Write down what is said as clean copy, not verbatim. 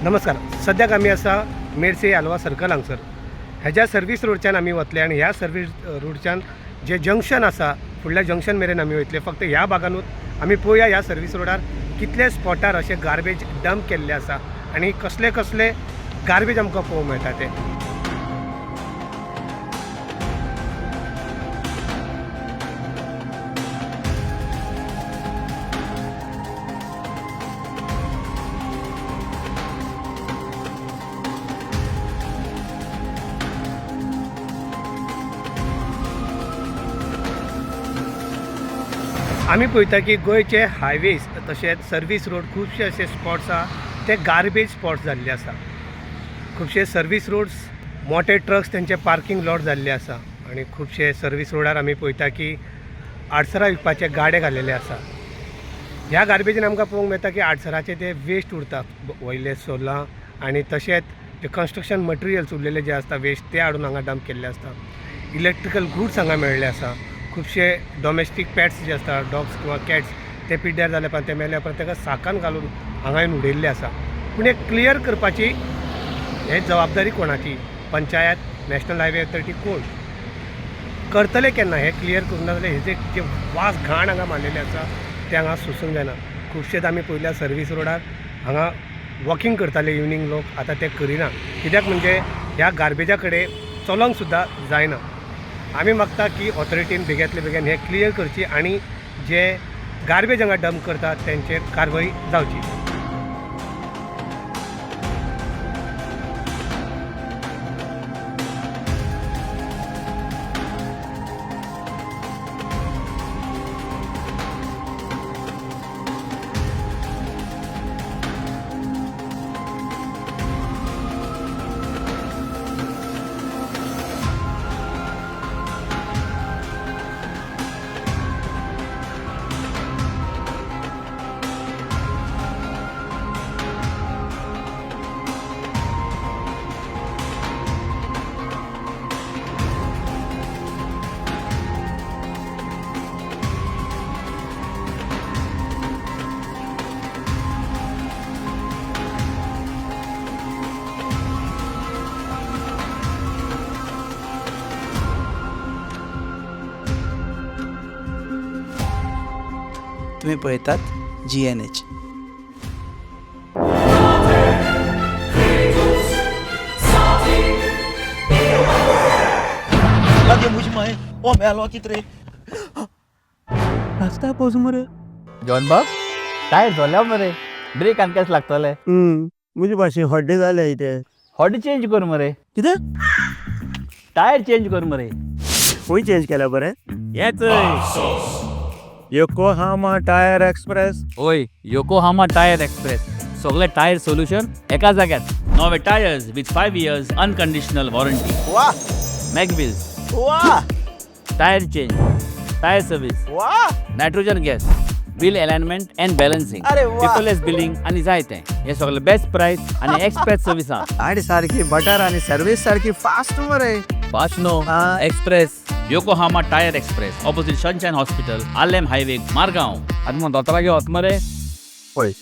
नमस्कार. सद्याक आमी आसा मेरसे आलवा सर्कल हांगसर. हेज्या सर्वीस रोडच्यान आमी वतले आनी ह्या सर्वीस रोडच्यान जे जंक्शन आसा फुडल्या जंक्शन मेरेन आमी वयतले. फक्त ह्या भागानूच आमी पळोवया ह्या सर्वीस रोडार कितले स्पॉटार अशे गार्बेज डंप केल्ले आसा आनी कसले कसले गार्बेज आमकां पळोवंक मेळटा ते. आमी पळयता की गोंयचे हायवेज तशेंच सर्वीस रोड खुबशे अशे स्पॉट्स आहा ते गार्बेज स्पॉट्स जाल्ले आसा. खुबशे सर्वीस रोड्स मोठे ट्रक्स तेंचे पार्कींग लॉट जाल्ले आसा आनी खुबशे सर्वीस रोडार आमी पळयता की आडसरां विकपाचे गाडे घालेले आसा. ह्या गार्बेजीन आमकां पळोवंक मेळटा की आडसराचे ते वेस्ट उरता, वयले सोलां आनी तशेंच जे कन्स्ट्रक्शन मटेरियल्स उरलेले जे आसता वेस्ट ते हाडून हांगा डंप केल्ले आसता. इलेक्ट्रिकल गुड्स हांगा मेळ्ळे आसा. खुबशे डॉमेस्टीक पॅट्स जे आसता, डॉग्स किंवा कॅट्स, ते पिड्ड्यार जाले उपरांत, ते मेल्या उपरांत ताका साकान घालून हांगा येवन उडयल्ले आसा. पूण हे क्लियर करपाची हे जबाबदारी कोणाची? पंचायत, नॅशनल हायवे अथॉरिटी, कोण करतले केन्ना हे क्लियर करूंक ना जाल्यार हेजे जे वास घाण हांगा मारलेले आसा ते हांगा सोंसूंक जायना. खुबशेच आमी पळयल्या सर्वीस रोडार हांगा वॉकिंग करताले इवनींग लोक, आतां ते करिना. कित्याक म्हणजे ह्या गार्बेजा कडेन चलोंक सुद्दां जायना. आमी मागता की ऑथॉरिटीन बेगींतले बेगीन हें क्लियर करची आनी जे गार्बेज हांगा डंप करतात तेंचेर कारवाई जावची. तुम्ही पळयतात जीएनएच. लागे म्हजी माय ओ मेलो कित रे रस्त्यार पोवचो मरे. जॉन बाब, टायर जोल्या मरे, ब्रेक आनी कशें लागतले. म्हजे भाशेन हड्डे जाले ते. हॉट चेंज कर मरे. कितें? टायर चेंज कर मरे. खंय चेंज केल्या बरें? येच. Yokohama tyre express. ओय, योकोहामा टायर एक्सप्रेस, सगळे टायर सोल्युशन एका जाग्यार. नवे tyres with 5 years unconditional warranty. वा. मॅगव्हील्स. वा. Tyre change, tyre service. वा. Nitrogen gas, wheel alignment and balancing. अरे वा. पेपरलेस बिलिंग आनी जाय तें. हे सगळे बेस्ट प्रायस आनी एक्सप्रेस सर्विसा. गाडी सारकी बटर आणि सर्वीस सारकी फास्ट मरे. Fast no, express. Yokohama tyre express, opposite Sunshine hospital, Arlem highway, Margao. आतां मग दोतोरागे वत मरे. पळय.